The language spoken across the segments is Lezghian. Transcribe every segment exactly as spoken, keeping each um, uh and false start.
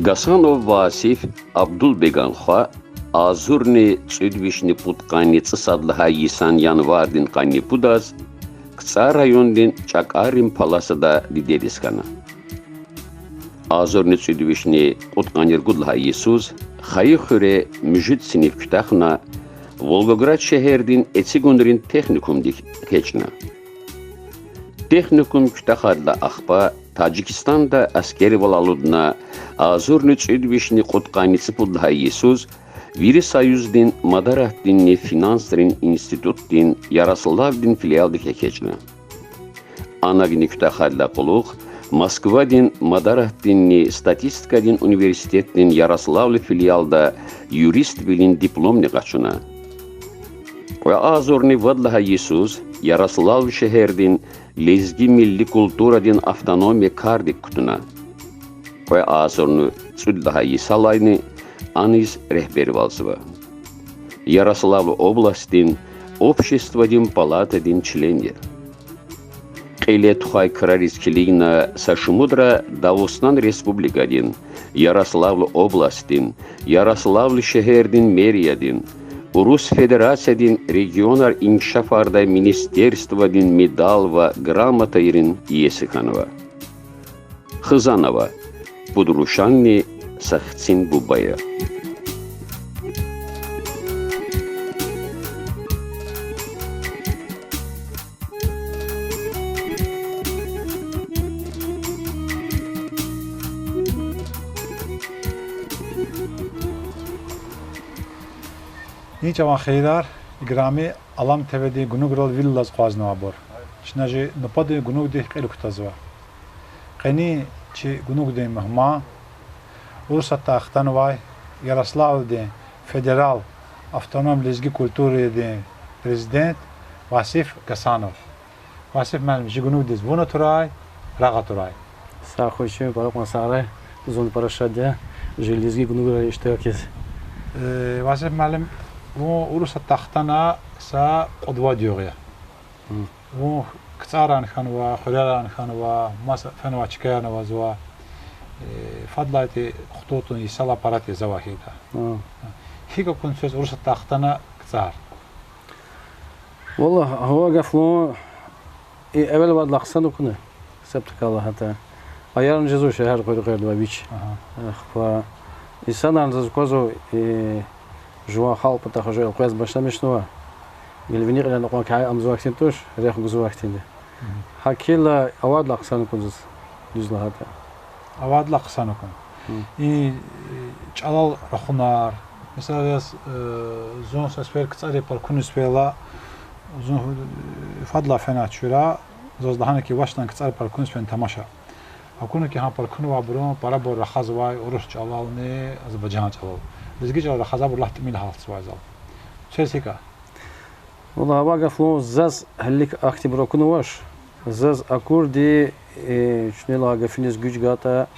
Гасанов Васиф Абдулбеган хва агъзурни кӀуьд вишни пудкъанни цӀусад лагьай йисан январдин къанни пудаз КцӀар райондин ЧӀакӀаррин палатада дидедиз хьана. Агъзурни кӀуьд вишни кьудкъанни ругуд лагьай йисуз хайи хуьре муьжуьд синиф куьтягьна, Волгоград шегьердин эцигунрин техникумдик экечӀна. Техникум куьтягьайдалай ахпа Таджикистанда аскервал алудна, агъзурни кӀуьд вишни кьудкъанни цӀипуд лагьай йисуз вири Союздин мадаратдинни финансрин институтдин Ярославлдин филиалдик экечӀна. Анагни куьтягьайдалай кьулухъ Москвадин мадаратдинни статистикадин университетдин Ярославль филиалда юриствилин дипломни къачуна. Кьве агъзурни вад лагьай йисуз Ярославль шегьердин лезги милли культурадин автономия кардик кутуна. Кьве агъзурни кӀуьд лагьай йисалайни аниз регьбервалзава. Ярославль областдин обществадин палатадин член я. Кьиле тухвай крариз килигна са шумудра Дагъустан Республикадин, Ярославль областдин, Ярославль шегьердин мэриядин, Урус Федерациядин регионар инкишафардай министерствадин медал ва грамотайрин иеси хьанва. Хизанова, пуд рушанни са хцин буба я. И чӀаван хийирар, играми Алам ТВ-дин гунуграл вил алаз акъвазнавайбур. Чна жи нубатдин гунугдихъ кьил кутазва. Къенин чи гунугдин мугьман, Урусатдай хтанвай Ярославлдин федерал автономный лезги культурадин президент Васиф Гасанов. Васиф муаллим, жи гунугдиз вун атурай, рагъ атурай. Сагъ хьуй, чи пара кьван сагърай, зун пара шад я жи лезги гунугра иштиракиз. Э, Васиф муаллим, вун Урусатда хтана са кьуд-вад югъ я. Вун КцӀаррани хьанва, хуьрерани хьанва, маса фенвай чкайрани авазва, э, фадлай ти хтун-хтун йисалай пара тезавай хьайитӀа. ГьикӀ акуна квез Урусатда хтана КцӀар? Валлагь, авай гаф лугьун, и эвел авайдалай хъсан акуна, себеб лагьайтӀа, аярни жезва шегьер-къуьрердавай вич. Ахпа инсанарни заз аквазва, и жуван халкь патахъай жув элкъвез башламишнава. Гила вини кьиле накьван кӀвалах амзавай хьтин туш, рехъ гузвай хьтинди. Гьакила авайдалай хъсан акуна заз, дуьз лагьайтӀа. Авайдалай хъсан акуна. И, э, чӀалал рахунар. Месела, яз, э, зун са сефер КцӀарин паркуниз фейила, зун, э, фадлай фена чура, заз лагьана хьи, вач, лагьана, КцӀарин паркуниз фена тамаша. Акуна хьи, гьа паркунавайбурун парабур рахазвай урус чӀалални азербайжан чӀалал. Лезги чӀалал рахазайбур лап тӀимил гьалтзавай зал. Квез гьикӀ я? Валлагь, авай гаф лугьун, заз гьелелиг ахьтинбур акунвач. Заз акурди, э, чуьнел а гафуниз гуж гайитӀа,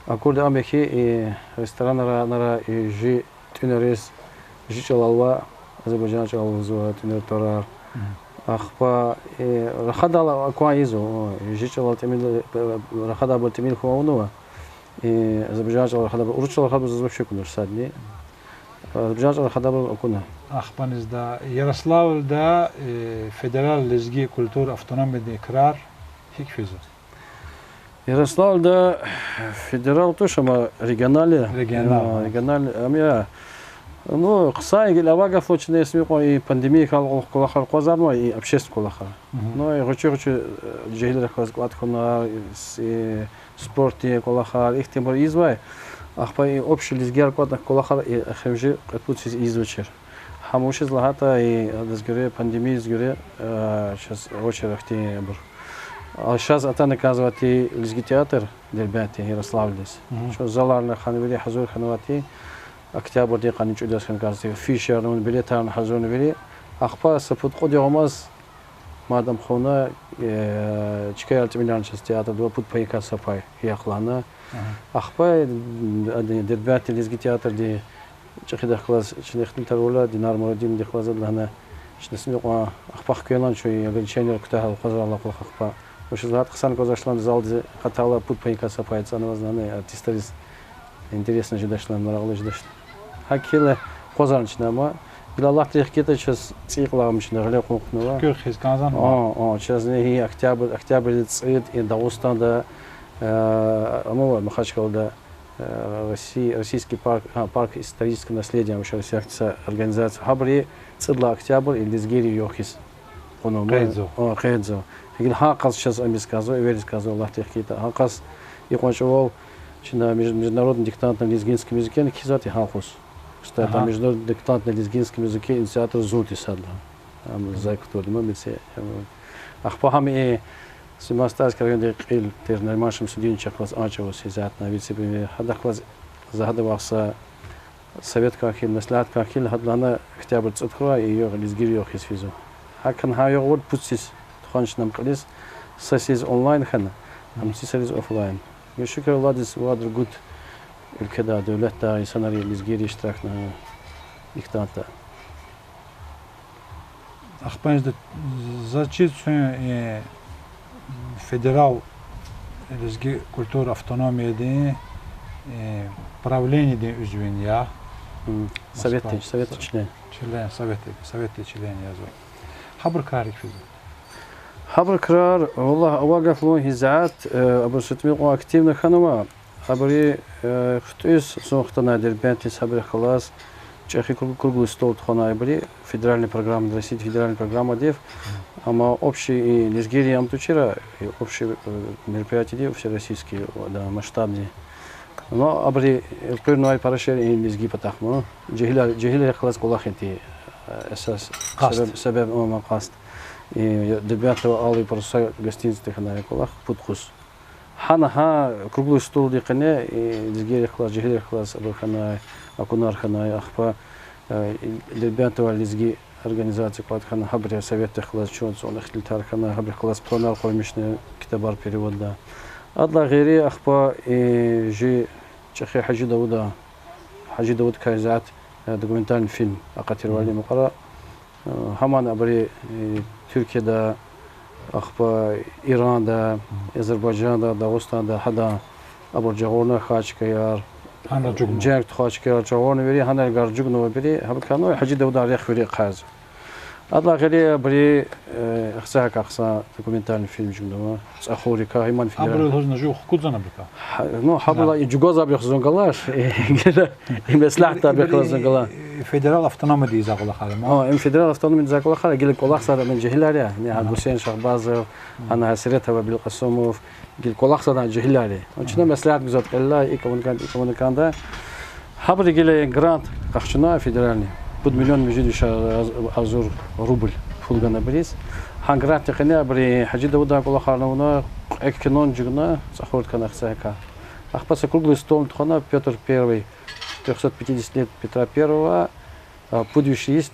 акурди ам я хьи, э, ресторанра, анра, э, жи тӀуьнариз жи чӀалал ва азербайжан чӀалал лугьузва тӀуьнар-тӀварар. Ахпа, э, рахадайла акван ийизва, жи чӀалал тӀимил, э, рахадайбур тӀимил хьун авунва. Э, азербайжан чӀалал рахадайбур, урус чӀалал рахадайбур заз вообще акунач садни. Азербайжан чӀалал рахадайбур акуна. Ахпа низда, Ярославлда, э, федерал лезги культура автономиядин крар гьикӀ физва? Ярославлда федерал туш, амма региональный. Региональный, ага. Региональный, ам я. Ну, хъсан я, гила авай гаф лугьун, чна эсми кьван и пандемия хьайила кьулухъ кӀвалахар акъвазарнавай, и общественный кӀвалахар. Ну, и гъвечӀи-гъвечӀи, э, жегьилрихъ галаз кӀватӀ хьунар, и с-, и спортдин кӀвалахар, ихьтинбур ийизвай. Ахпа и общий лезгияр кӀватӀна кӀвалахар, и эхиримжи кьве-пуд йисуз ийизвачир. Гьам вучиз лагьайтӀа, и, адаз гуьре, пандемиядиз гуьре, э, чаз авачир ахьтинбур. А чаз атана кӀанзавайди лезги театр Дербентдин, Ярославлдиз. Чун заларни хьанвайди, гьазур хьанвайди, октябрдин къанни кӀуьд яз хьана кӀанзавайди, афишарни, билетарни гьазурнавайди. Ахпа са пуд-кьуд югъ амаз мад ам хъувуна, э, чкаяр тӀимиларна чаз театрда ва пуд паюкай са пай яхъ лагьана. Ахпа, э, Дербентдин лезги театрдин чӀехидахъ галаз чна ихтилатар авурла, Динар Мурадовнадихъ галаз лагьана, чна эсми кьван ахпа хквелани чун ограниченияр кутягьайла акъвазарай кьулухъ ахпа. Вучиз лагьайтӀа хъсан аквазвач лагьана залдиз акъатайла пуд паюкай са пай цӀанваз лагьана артистрин. Интересно жедачни, марагълу жедачни. ГьакӀ хьайила, акъвазарна чна ам. Гила Аллагьдин рехъ хьайитӀа, чаз цӀийи кьилагьмична гъиле кьун хъувунва. Шукур хьиз кӀанзавани. А, а, чаз ни гьи октябрь, октябрдин цӀуд и Дагъустанда, э, ама ва Махачкъалада, э, Росси-, российский парк, а, парк исторического наследия, вообще российский организация. Гьабуру цӀуд лагьай октябрь и лезгийрин югъ хьиз кьунва. Къейдзава. А, къейдзава. Гила гьа къаз чаз ам ийиз кӀанзава, эвериз кӀанзава, Аллагьдин рехъ хьайитӀа. Гьа къаз и къванцавал чна меж-, международный диктант на лезгинском языке кхьизвайди гьа къуз. Кстати, Ага. международный диктант на лезгинском языке инициатор зун тир садлагьана. Ам Мгм. зай кутурди ма меци, ам. Ахпа гьам и Симан-Стальский райондин кьил тир Нариман Шамсудиновичахъ галаз а чӀавуз изятна вице-премьер. Гьадахъ галаз за гьадавай са советар кӀан хьайила, меслягьатар кӀан хьайила, гьада лагьана октябрь цӀуд хьурай, и югъ лезгийрин югъ хьиз физва. ГьакӀ хьана гьа югъ авур пуд йисуз тухвана чна ам кьилиз, са йисуз онлайн хьана, Мгм. ам ци йисуз офлайн. Ну, шукур Аллагьдиз, вад-ругуд уьлкведай, девлетдай инсанар, лезгийри иштиракна диктантда. Ахпа инзда заз чиз, чун, э, федерал лезги культура автономиядин, э, правлениедин уьзви я. М, Москва. Советдин, советдин Со-, член. Член советдин, советдин член язва. Гьабурун крар гьикӀ физва? Гьабурун крар, валлагь, авай гаф лугьун, гьисятда, э, абур са тӀимил кьван активно хьанва. Абуру, э, хтӀуьз зун хтанай Дербентдиз, гьабурухъ галаз чӀехи круг-, круглый стол тухванай абуру федеральный программа, Россиядин федеральный программадив. Амма общий, э, лезгийрин ам тушира, э, общий, э, мероприятиедив, всероссийский, да, масштабный. Но абуру элкъуьрнавай пара шейэр и лезгийрин патахъ ман. Жегьилар-, жегьилрихъ галаз кӀвалахин тир, э, эсас Къаст. себеб, себеб, ама къаст. И Дербентда авай Алые паруса гостиницада хьанай кӀвалах пуд йисуз. Гьана гьа круглый столдин къене, э, лезгийрихъ галаз, жегьилрихъ галаз абур хьанай, акунар хьанай, ахпа, э, Дербентда авай лезги организация кӀватӀ хьана, гьабурун советдихъ галаз чун цӀун ихтилатар хьана, гьабурухъ галаз планар къуймишна, китабар переводда. Адалай гъейри ахпа, э, чи чӀехи Гьажи Давуда, Гьажи Давудакай исятда, э, документальный фильм акъатирвал я мукьвара. Э, гьамни абуру, э, Туьркияда, ахпа Иранда, Азербайжанда, Дагъустанда, гьада абур жагъурна хьачкаяр, Гьана жугъна. Женг тухвачкаяр жагъурна вири, гьана гаргъа жугънава вири, гьабурукай Гьажи Давудан рехъ вири ахъайзава. Адалай гъейри абуру, э, Ахцегькай хъсан документальный фильм жугънава, ЦӀахуррикай, гьамни федерал. Абуру лугьузва жув хкудзавани абурукай? Гьа, ну, гьабурулай и жугъуз абурухъ зун галай, и меслятда абурухъ галаз зун галай. Федерал автономиядиз ийизвай кӀвалахар я. Гьа, им федерал автономиядиз ийизвай кӀвалахар я, гила кӀвалахзавайди жегьилар я. Яни гьа Гусейн Шагьбазов, гьана Гьасирет Абилкьасумов, гила кӀвалахзавайди жегьилар я. Чна меслят гузвайди кьилелай, и кӀвалахар, и кӀвалахарда. Гьабуру гила грант къахчуна федеральный. Пуд миллион муьжуьд виш агъзур рубль пул гана абуруз. Гьа грантдин къене абуру Гьажи Давудан кӀвалахарни авуна, кьве кинони чӀугуна, ЦӀахуррикай, Ахцегькай. Ахпа са круглый столни тухвана Пётр Первый, трёхсот пятидесятилетие Петра Первого, а, пуд виш йис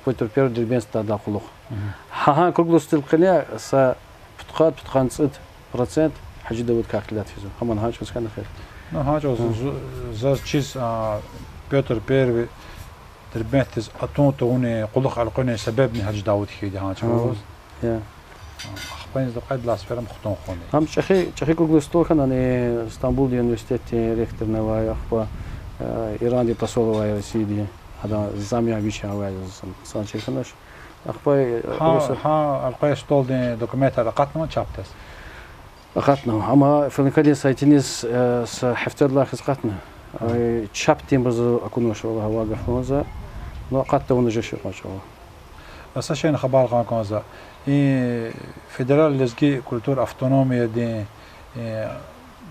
Пётр Первый Дербентда атайдалай кьулухъ. Гьа, гьа круглый столдин къене са пудкъад, пудкъанни цӀуд процент Гьажи Давудакай ихтилат физва. Гьамни гьа чӀавуз хьана хьи. Ну, гьа чӀавуз заз чиз, а, Пётр Первый Дербентдиз атун тавуни, кьулухъ элкъуьрунин себебни Гьажи Давуд хьайиди гьа чӀавуз. Ахпа инзда кьведалай сеферда хтун хьуни. Гьам чӀехи, чӀехи круглый стол хьана, Стамбулдин университетдин ректорни авай, ахпа, э, Ирандин посол авай Россиядиз, гьадан зам я, вич я авай, зан чир хьанач. Ахпа, э, Гьа, гьа элкъвей столдин документар акъатнавани чапдиз? Акъатнава. Амма ФНК-дин сайтиниз, э, са гьафтедилай хьиз акъатна. Чапдин базар акунвач, валлагь, авай гаф лугьун за. Ну, акъат тавуна жеч икьван чӀавуз. Са шейни хабар кьун кӀанзава. И федерал лезги культура автономиядин, э,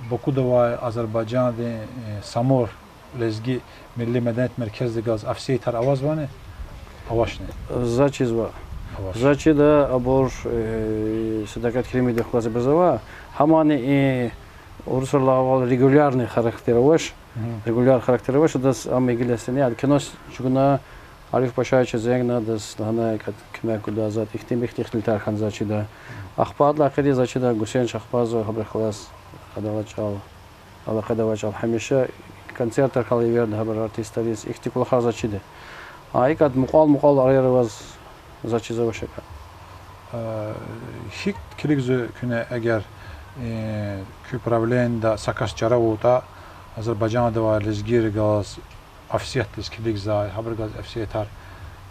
Бакуда авай Азербайжандин, э, Самур лезги милли меденият меркездихъ галаз офсайтар авазвани? Авачни? Заз чизва. Авач. Заз чида, абур, э, Седакъет Керимовадихъ галаз бязава. Гьамни и урусрилай авайвал регулярный характер авач. Регуляр характер авач, адаз ам гила сени, ада кино чӀугуна, Ариф Пашаевича зенгна, адаз лагьана, куьмек гуда заз, ихьтин-бихьтин ихтилатар хьана заз чида. Ахпа адалай гъейри заз чида Гусейн Шагьбазов, гьабурухъ галаз, адалай чӀал, алакъада авай чӀал, гьамиша концертар хьайила эверда гьабур артистриз, ихьтин кӀвалахар заз чида. А икӀ ада мукьвал-мукьвал араяр аваз заз чизвач икӀ. Э, гьикӀ килигзава куьне, эгер, э, куь правлениеда са кас чара авуртӀа, Азербайжанда авай лезгийрихъ галаз офсетдиз килигзавай, гьабурухъ галаз офсетар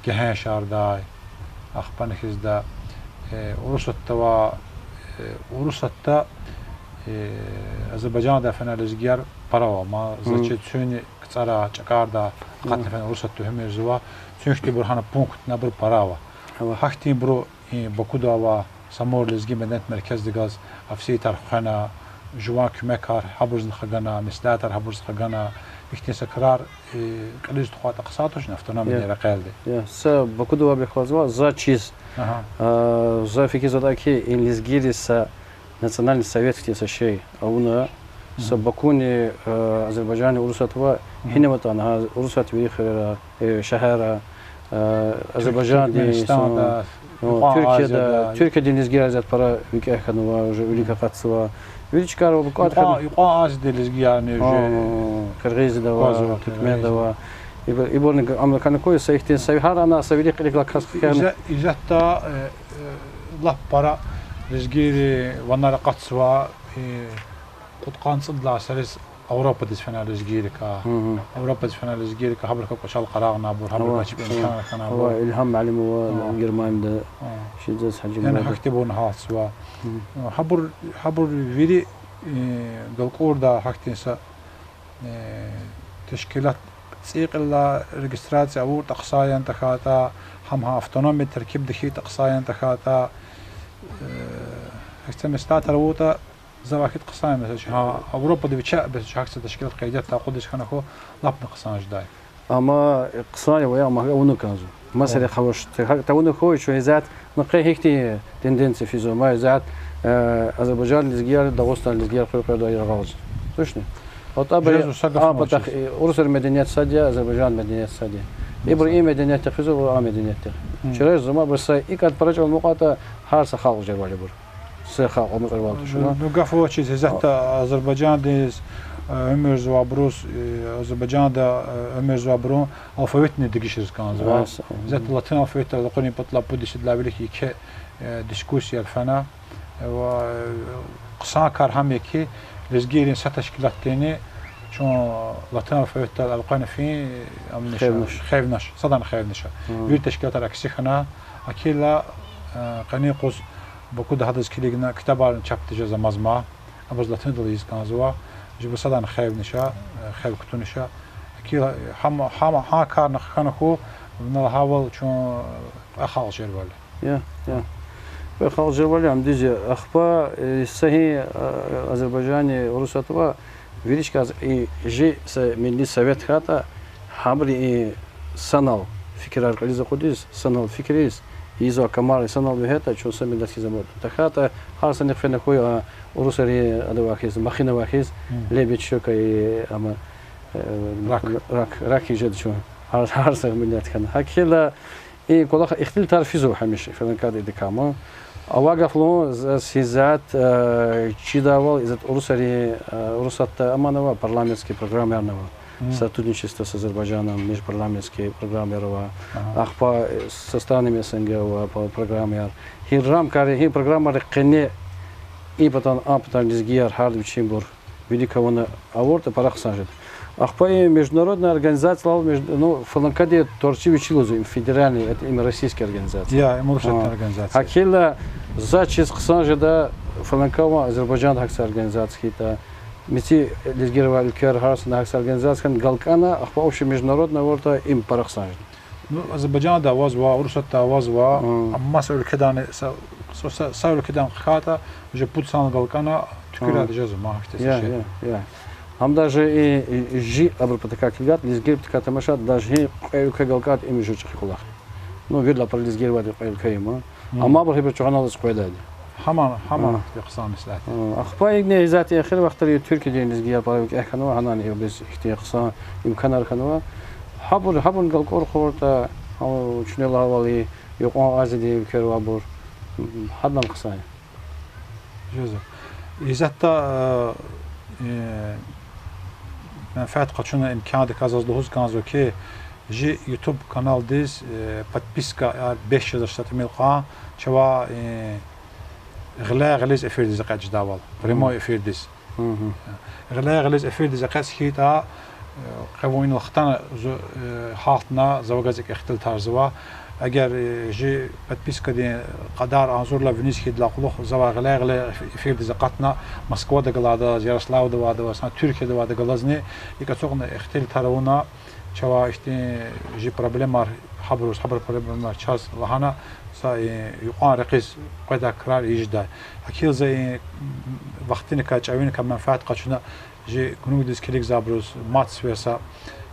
гегьеншардай, ахпани хьизда, э, Урусатда ава, э, Урусатда, э, Азербайжанда фена лезгияр пара ава, ма за чи цуьнни КцӀара, ЧӀакӀарда акъатна фена Урусатда гьуьмуьрзава, цуьн хьтинбур гьана пунктни абур пара ава. Гьахьтинбуру и Бакуда ава, Самур лезги меденият меркездихъ галаз офсетар хвена, жуван куьмекар гьабурузни хгана, меслятар гьабуруз хгана, ихьтин са крар, э, кьилиз тухвайтӀа хъсан тушни автономиядин рекьелди? Я, са Бакуда авайбурухъ галаз ава, за чиз, а, за фикирзавайди я хьи, и лезгийриз са национальный совет хьтин са шей авуна, са Бакуни, э, Азербайжанни Урусат ава, гьинава ятӀани, гьа, Урусат вири хуьрера, э, шегьерра, э, Азербайжандин, Туркменистанда, Юкьван Азияда, Туьркиядин лезгияр зият пара викӀегь хьанва, уже вилик акъатзава. Вири чкайра ава кӀватӀ хьана. Юкьван Азияда лезгиярни уже Къиргъизияда ава, Туркменда ава. Ибур, ибурни ам хьана кӀанда са ихьтин са, гьар ана са вири кьилихъ галаз кас хкягъна. Исятда, э, э, лап пара лезгийри ванер акъатзава, э, кьудкъанни цӀуд лагьай йисариз Авропадиз фена лезгийрикай. Авропадиз фена лезгийрикай, гьабурукай кӀвачел къарагънавайбур, гьабурукай чпин имканар хьанвайбур. Илгьам муаллим ава Германияда. Шидаз Гьажимурадов. Яни гьахьтинбурни гьалтзава. Гьабур, гьабур вири, э, галкӀурда гьахьтин са, э, тешкилат цӀийи кьилелай регистрация авуртӀа хъсан яни тахьайтӀа, гьам гьа автономиядин теркибда хьайитӀа хъсан яни тахьайтӀа, э, гьахьтин меслятар авуртӀа, за вахит хъсан я, месела, гьа Авропада вичи, месела, гьахьтин са тешкилат къейддайди акъудиз хьана хьи, лап хъсан жедай. Амма хъсан я ва я, амма авуна кӀанзава. Масала хаваш, гьакӀ тавуна хьи, чун исятда, ну, къе гьихьтин тенденция физва, ма исятда, э, Азербайжан лезгияр, Дагъустан лезгияр къуьр-къуьрда яргъал жезва. Тушни? АтӀа ба, а патахъ, э, урусрин меденият сад я, Азербайжан меденият сад я. Ибур и медениятдихъ физва, ибур а медениятдихъ. Чрез зумабур са икӀ пара чӀал амукьайтӀа, гьар са халкь жервал я ибур. Са халкь амукьрвал туш. Ну, ну, гаф авачиз, исятда Азербайжандиз, э, уьмуьрзавайбуруз, э, Азербайжанда, э, уьмуьрзавайбурун алфавитни дегишиз кӀанзава. Исятда латин алфавитдал элкъуьрун патал пуд йис идалай вилик еке, э, дискуссияяр фена. Э, ва, э, хъсан кар гьам я хьи, лезгийрин са тешкилатдини чун латин алфавитдал элкъвена фин, ам хивнач, хивнач, садани хивнач. Вири тешкилатар акси хьана, акила, э, къенин юкъуз Бакуда гьадаз килигна ктабарни чапди жезамазма, абуруз латиндал ийиз кӀанзава, жибу садани хивнач, э, хив кутунач. Акила гьам, гьам, гьа карни хьана хьи, вуна лагьайвал чун, э, кьве халкь жервал я. Я, я. Кьве халкь жервал я, ам дуьз я. Ахпа, э, са гьи, э, Азербайжанни Урусат ва вири чкайриз и жи са милли совет хьайитӀа, гьабуру и санал фикирар кьилиз акъудиз, санал фикириз, ийизвай камар санал вегьейтӀа, чун са миллет хьиз амукьда. ТахьайтӀа гьар санихъ фена хьи, а, урусри адавай хьиз, махина авай хьиз, лебедь, щука, и, ам, э, рак, рак хьиз жеда чун. Гьар, гьар са миллет хьана. ГьакӀ хьайила, и кӀвалах ихтилатар физва гьамиша, фланкада идакай ма. Авай гаф лугьун, за-, исятда, э, чидайвал, исятда урусри, э, Урусатда аман ава парламентский программаярни ава. Сотрудничество с Азербайджаном, межпарламентский программаяр ава. Ахпа, э, со странами СНГ ава па-, программаяр. Гьи рамкайри, гьи программайрин къене и патан, а патан лезгияр гьарда вичинбур вилик авуна авуртӀа, пара хъсан жеда. Ахпа и международная организация лал меж-, ну, фланкади тӀварци вичи лугьузва, им федеральный, это им российская организация. Я, им Урусатдин организация. ГьакӀ хьайила, заз чиз хъсан жеда, фланкада авай Азербайжанда гьакӀ са организация хьайитӀа, мици лезгийрин авай уьлквейра гьар сана гьакӀ са организация хьана галкӀана, ахпа общий международный авуртӀа, им пара хъсан жеда. Ну, Азербайжанда авазва, Урусатда авазва, амма са уьлкведани, са, са, са, са уьлкведани хкатӀа, уже пуд санал галкӀана, туькӀуьрайди жезва ма гьахьтин са шей. Я, я. Ам даже и, и жи абурун патахъай килигайтӀа, лезгийрин патахъай тамашайтӀа, даже гьи кьве уьлкве галкӀайтӀа, им жув чӀехи кӀвалах. Ну, виридалай пара лезгийрин авайди кьве уьлкве я ма. Амма абур гьибур чӀугуналлаз къведайди. Гьаман, гьаман ихьтин хъсан меслят я. Ахпа икӀни исятда эхир вахтара Туьркиядин лезгияр пара викӀегь хьанва, гьанани ибуруз ихьтин хъсан имканар хьанва. Гьабур, гьабурни галкӀур хъувуртӀа, гьа чуьне лагьайвал, Юкьван Азиядин уьлквейра авайбур, гьадан хъсан я. Жезва. Исятда, э, э, менфят къачуна имкандикай заз лугьуз кӀанзава хьи, жи YouTube каналдиз, э, подпискаяр бес жезва, са тӀимил кьван, чавай, э, гъиляй гъилиз эфирдиз экъечӀдайвал, прямой эфирдиз. Гъиле-гъилиз эфирдиз экъечӀ хьайитӀа, э, къе вун инал хтана зу, э, гьалтна, завагаз икӀ ихтилатарзава. Эгер, э, жи подпискадин кьадар агъзурла виниз хьайидалай кьулухъ завай гъиле-гъиле эфирдиз акъатна, Москвада галайдаз, Ярославда авайдаз, гьа Туьркияда авайдаз галазни, икӀ ацукьна ихтилатар авуна, чавай ихьтин жи проблемаяр гьабуруз, гьабурун проблемаяр чаз лагьана, са, э, юкьван рекьиз къведай крар ийидай. ГьакӀ хьайила за, э, вахтуникай, чӀавуникай менфят къачуна, жи гунугдиз килигзавайбуруз мад сефер са,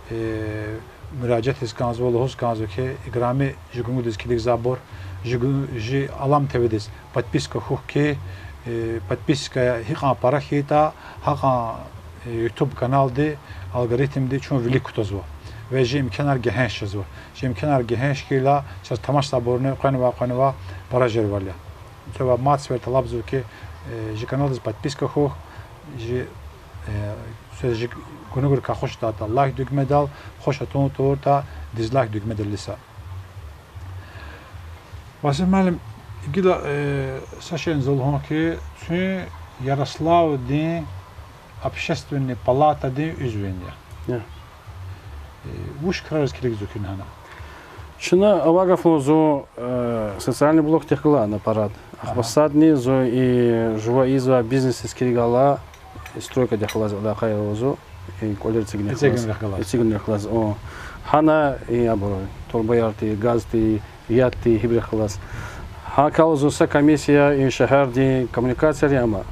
э, муьражатиз кӀанзава, лугьуз кӀанзава хьи, играми жи гунугдиз килигзавайбур, жи гу-, жи Алам ТВ-диз подписка хьухь хьи, э, подписка гьикьван пара хьайитӀа, гьакьван, э, YouTube каналди, алгоритмди чун вилик кутазва. Ва жи имканар гегьенш жезва. Жи имканар гегьенш хьайила, чаз тамашзавайбурни къвенва, къвенва, пара жервал я. Чавай мад сефер тӀалабзава хьи, э, жи каналдиз подписка хьухь, жи, э, жи гунугрикай хуш жедайтӀа лайк дуьгмедал, хуш атун тавуртӀа дизлайк дуьгмедал илиса. Васил муаллим, гила, э, са шейни за лугьун хьи, куьн Ярославдин общественный палатадин уьзви я. Э, вуч крариз килигзава куьн гьана? Чна, авай гаф лугьун, зун, э, социальный блокдихъ галай ана аппарат. Ахпа садни зун и жува ийизвай бизнесдиз килигайла, стройкадихъ галаз алакъа авазва, и кӀвалер эцигунрихъ галаз. Эцигунрихъ галаз, о. Гьана и абуру турбаярди, газди, ядди, гьибурухъ галаз. ГьакӀ хьайила зун са комиссия, и шегьердин коммуникациярин ама,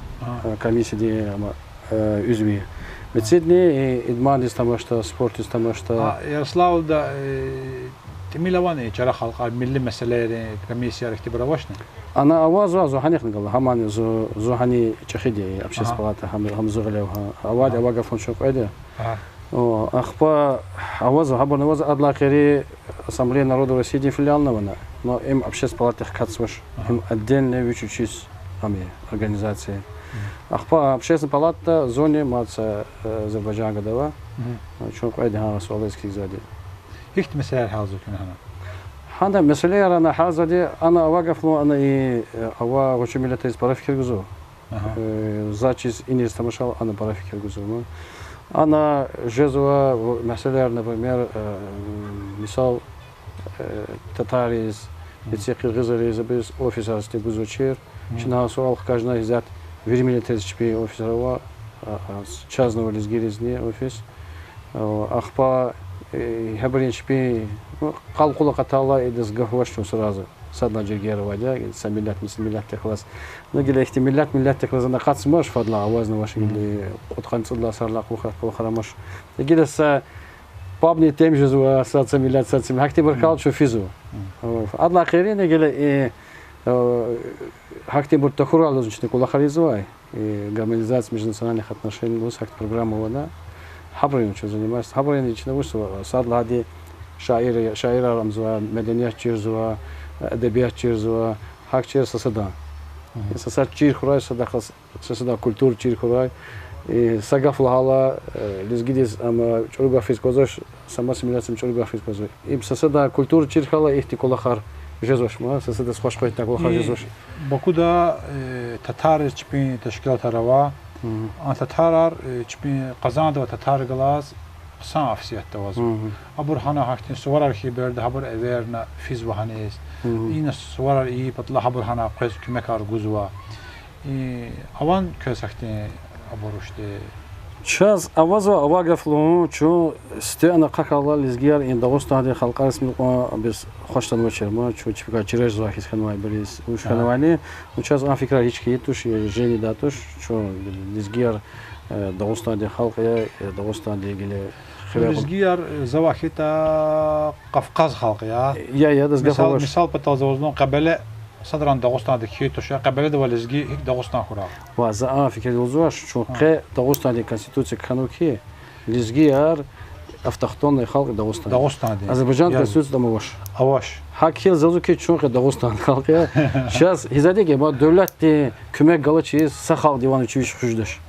э, комиссиядин ама, э, уьзви я. Мецидни и идмандиз тамашда, спортдиз тамашда. А Ярославлда, э, тӀимил авани чара халкьар, милли месэлайрин комиссияр ихьтинбур авачни? Ана авазва, зун гьанихъни гала, гьамани зун, зун гьана чӀехиди я, общественный палата, гьам, гьам зи гъиле ава, гьа. Авайди авай гаф лугьун, чун кьведа. О, ахпа авазва, гьабурни авазва, адалай гъейри Ассамблея народов Россиядин филиални авани, но им общественный палатадихъ катзавач. Им отдельный вич вичиз ам я, организация. Ахпа общественный палатада зунни мад са, э, Азербайжан гада ава. Чун кьведа гьа суалриз килигзавайди. Гьихьтин месэлаяр гьялзава куьне гьана? Гьана месэлаяр ана гьялзавайди, ана авай гаф лугьун, ана и, э, авай гъвечӀи миллетриз пара фикир гузва. Э, заз чиз иниз тамашайла, ана пара фикир гузва. Ана жезва месэлаяр, например, э, мисал, э, татарриз, эци къиргъизриз абуруз офисар сифте гузвачир. Чна гьа суал хкажна, исятда вири миллетриз чпин офисар ава, а, а, чазни ава лезгийризни офис. Ахпа, э, гьабурун чпин, ну, къал-къул акъатайла, идаз гаф авач чун сразу. Садлагьана жергер авайди я, са миллет мис-, миллетдихъ галаз. Ну, гила ихьтин миллет миллетдихъ галаз ана акъатзамач, фадлай авазнавач, гила кьудкъанни цӀуд лагьай йисарилай кьулухъ кӀвалахар амач. Гила са пабни тем жезва, сад са миллет, сад са миллет, гьахьтинбур хьайила чун физва. Адалай гъейри гила, э, э, гьахьтинбур тахьурай лугьуз чна кӀвалахар ийизвай. И гармонизация межнациональных отношений лугьуз гьахьтин программа авани, гьабурун чун занимаемся, гьабурун чна вучзава, сад лагьайди шаир, шаирар амзава, меденият чирзава, эдебият чирзава, гьакӀ чир сад-садан. Сад-сад чир хьурай, садахъ, сад-садан культура чир хьурай. И са гаф лагьайла, э, лезгидиз ам чӀуру гаф ийиз кӀанзавач, са маса миллетдиз чӀуру гаф ийиз кӀанзава. Им сад-садан культура чир хьайила, ихьтин кӀвалахар жезвач ман, сад-садаз хваш къведай кӀвалахар жезвач. Бакуда, э, татарриз чпин тешкилатар ава. А татарар, э, чпин Къазанда авай татаррихъ галаз хъсан ахсиятда авазва. Абур гьана гьахьтин суварар хьайи береда гьабур эверна физва гьаниз. Ина суварар ийиз патал гьабур гьана къвез куьмекар гузва. И авани квез гьахьтин абур, ишди? Чаз авазва, авай гаф лугьун, чун сифте ана ахъайла, лезгияр и Дагъустандин халкьариз мукьва-, бес хваш хьанвачир ман, чун чпикай чира жезвай хьиз хьанвай бериз, вуч хьанвайни, ну, чаз а фикирар гьич хьайи туш, жени да туш, чун лезгияр, э, Дагъустандин халкь я, э, Дагъустандин гила хиве. Лезгияр, э, завай хьайитӀа Кавказ халкь я. Я, я, адаз гаф авач. Мисал патал за ваз лугьун, Къебеле садрани Дагъустандик хьайи туш, Къебеледа авай лезги гьикӀ Дагъустан хьурай. Ва за а фикир лугьузвач, чун къе Дагъустандин Конституция кхьенва хьи, лезгияр автохтонный халкь Дагъустан. Дагъустандин. Азербайжан Конституцияда ам авач. Авач. ГьакӀ хьайила за лугьузва хьи, чун къе Дагъустандин халкь я. Чаз гьизади гила девлетдин куьмек галачиз са халкьдивай вич-вич хуьждач.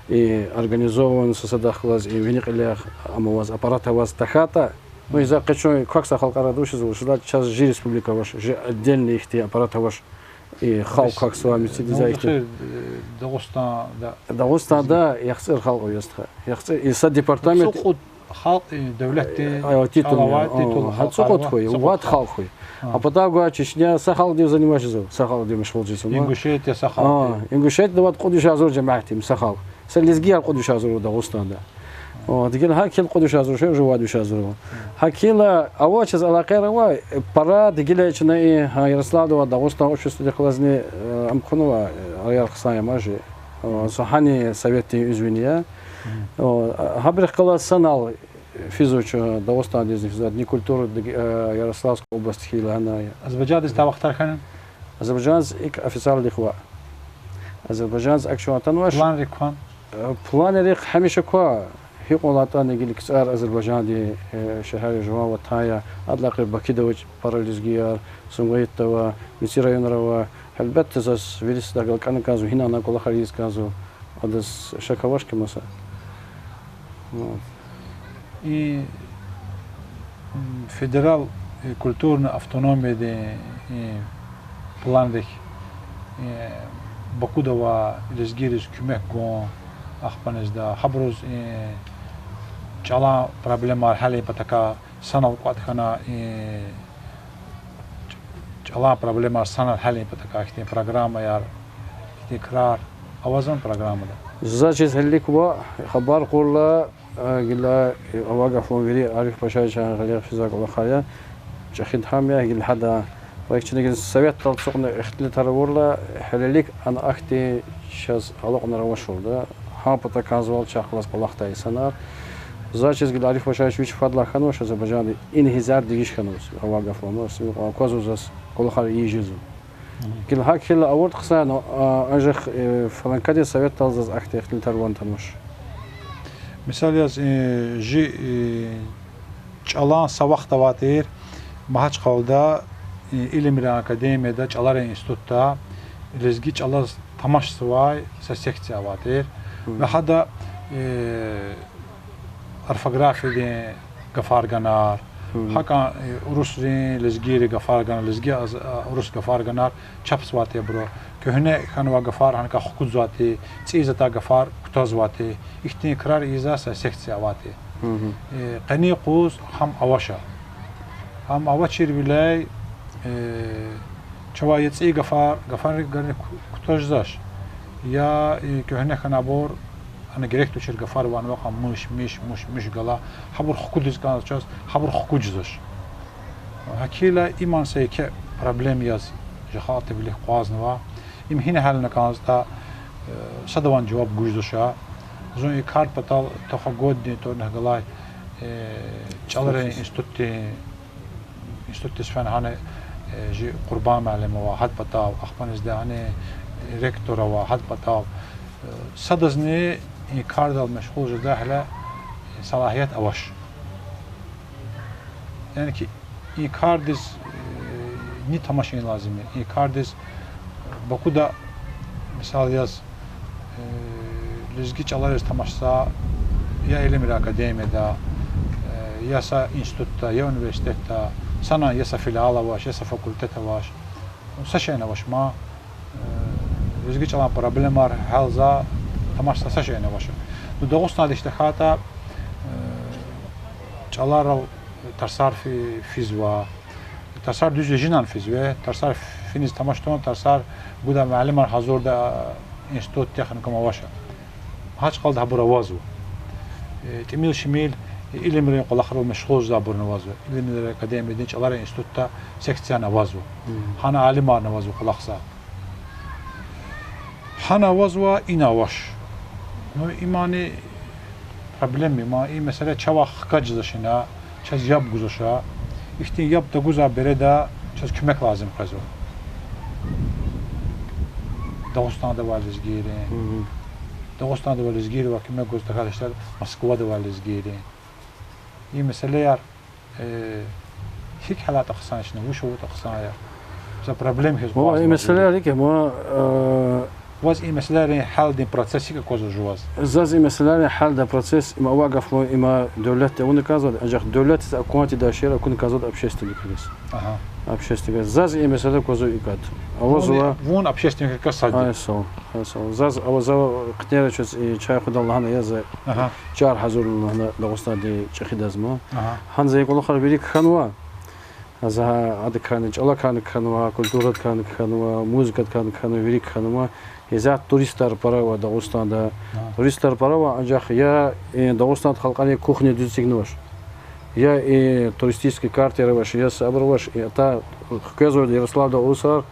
И организован са-садахъ галаз, и вини кьилел ам аваз, аппарат аваз тахьайтӀа, ну, гьиза къе чун квахьзавай халкьарай вучзава, шуьла чаз жи республика авач, жи отдельный ихьтин аппарат авач. И халкь аксвай мицидиз ихьтин. Дагъустанда, Дагъустанда яхцӀур халкь я, стха. ЯхцӀур, и са департамент. ЦӀукьуд халкь, и девлетди чӀал авай, титул, гьа, халкь цӀукьуд хьуй, вад халкь хьуй. А патав гвай Чечня са халкьдив занимать жезва, са халкьдив машгъул жезва. Ингушетия са халкьдив. Ингушетияда вад кьуд виш агъзур жемятдив са халкь. Са лезгияр кьуд виш агъзур ава Дагъустанда. О, дигила гьакӀ хьайила кьуд виш агъзур, ше уже вад виш агъзур ава. ГьакӀ хьайила авачиз алакъаяр авай, пара дигила чна и, гьа, Ярославда ва Дагъустан обществодихъ галазни, э, ам хъувунва, э, аяр хъсан я ман чи. О, са гьана советдин уьзвини я. О, гьабурухъ галаз санал физва чун Дагъустандизни физва, Дни культуры, э, Ярославской области хьайила гьана я. Азербайжандиз та вахтара хьана? Азербайжандиз икӀ официалдихъ ваъ. Азербайжандиз акӀ чун атанвач. Планрик кван? Э, планрихъ гьамиша ква, гьикьван лагьайтӀани гила КцӀар Азербайжандин, э, шегьер я, жуван ватан я, адалай кьван Бакуда ава пара лезгияр, Сумгаитда ава, мици районра ава. Гьелбетда, заз вири садахъ галаз кӀана кӀанзава, гьинай кӀвалахар ийиз кӀанзава, адаз шак авач хьи маса. Вот. И, м, федерал, и, культурный автономиядин, и, планрихъ, и, Бакуда авай лезгийриз куьмек гун, ахпа незда, гьабуруз, и, чӀалан проблемаяр гьялин патахъай санал кӀватӀ хьана, и, ч-, чӀалан проблемаяр санал гьялин патахъай ихьтин программаяр, ихьтин крар авазвани программада? За чиз гьелелик ваъ, хабар кьурла, а, гила, э, авай гафун вири Ариф Пашаевичан гъиле физвай кӀвалахар я, чӀехиди гьам я, гила гьада. Ва икӀ чна гила советдал ацукьна ихтилатар авурла, гьелелик ана ахьтин чаз алакьунар авачирда. Гьа патахъай кӀанзавайвал чахъ галаз кӀвалахдай инсанар. За чиз гила Ариф Пашаевич вич фадлай хьанвач Азербайжанда, ина гьизар дегиш хьанваз, авай гафун, ам аквазва заз, кӀвалахар ийиз жезва. Гила гьакӀ хьайила авурди хъсан я, а, анжах, э, фаланкадин советдал заз ахьтин ихтилатар ван атанвач. Мисал яз, э, жи, э, чӀалан са вахт авай тир, Магьачкъалада, э, илимрин академияда, чӀаларин институтда лезги чӀалаз тамашзавай са секция авай тир. Ва гьада, э, орфографиядин гафар ганар, гьакӀан, э, урусрин лезгийрин гафар ганар, лезги аз-, а, урус гафар ганар чапзавай тир абуру. Куьгьне хьанвай гафар гьаникай хкудзавай тир, цӀийиз атай гафар кутазвай тир. Ихьтин крар ийизвай са секция авай тир. Э, къенин юкъуз гьам авач. Гьам авачирвиляй, э, чавай я цӀийи гафар, гафарни ку-, кутаз жезвач, я, э, куьгьне хьанвайбур, ана герек тушир гафар ван вакъа мыш, миш, муш, муш гала, гьабур хкудиз кӀанзава чаз, гьабур хкуд жезвач. ГьакӀ хьайила иман са еке проблема яз жи халкьдин вилик къвазнава. Им гьина гьялна кӀанзаватӀа, э, садавайни жаваб гуз жезвач. Зун и кар патал тоха годни тӀварунихъ галай, э, чӀаларин институтдин, институтдиз фена гьана, э, жи Къурбан муаллим ава, гьад патал, ахпа незда гьана, э, ректор ава, гьад патал. Э, садазни и кардал машгъул жедай гьеле, э, салагьият авач. Яни ки, и кардиз, э, ни тамашин лазим я, и кардиз, э, Бакуда, мисал яз, э, лезги чӀалариз тамашзавай я илимрин академияда, э, я са институтда, я университетда, санани я са филиал авач, я са факультет авач. Са шейни авач ман, э, лезги чӀалан проблемаяр гьялзавай, тамашзавай са шейни авач. Ну, Дагъустандиз тахьайтӀа, э, чӀаларал тарсар фи-, физва. Тарсар дуьз я, жинани физва. Тарсар финиз тамаш тун, тарсар гудай муаллимар гьазурдай институтдихъ гьакӀ авач. Магьачкъалада гьабур авазва. Э, тӀимил-шимил илимрин кӀвалахрал машгъул жезвайбурни авазва. Илимрин академиядин чӀаларин институтда секцияни авазва. Гьана алимарни авазва кӀвалахзавай. Гьана авазва, ина авач. Ну, имани проблема я, ма и месэла чавай хкаж жезвач ина, чаз яб гузвач. Ихьтин яб тагузвай береда чаз куьмек лазим къвезва. Дагъустанда авай лезгийрин. Дагъустанда авай лезгийривай куьмек гуз тахьайтӀа, иштяр Москвада авай лезгийрин. И месэлаяр, э, гьикӀ гьялайтӀа хъсан я чна, вуч авуртӀа хъсан я? За проблема хьиз къваз. Валлагь, и месэлаяр икӀ я, ма, э, Ваз и месэлайрин гьялдин процесс гьикӀ аквазва жуваз? Заз и месэлайрин гьялдин процесс, им авай гаф ма, има девлетди авуна кӀанзавайди, анжах девлетдиз акван тийидай шейэр акуна кӀанзавайди общественникриз. Общественникриз. Заз и месэла аквазва икӀ. Авазва. Вун общественникрикай сад я. Ай, сагъ ол, ай, сагъ ол. Заз авазва, хъуьтӀуьнра чаз и чай хъведайла лагьана я за, чар гьазурна лагьана Дагъустандин чӀехидаз ма. Гьана за и кӀвалахар вири кхьенва. За гьа адакайни, чӀалакайни кхьенва, культурадикайни кхьенва, музыкадикайни кхьенва, вири кхьенва. Исятда туристар пара ава Дагъустанда. Туристар пара ава, анжах я и Дагъустандин халкьарин кухня дуьз эцигнавач, я и туристический картаяр авач, я са абур авач, и ата хквезвайди Ярославда урусар,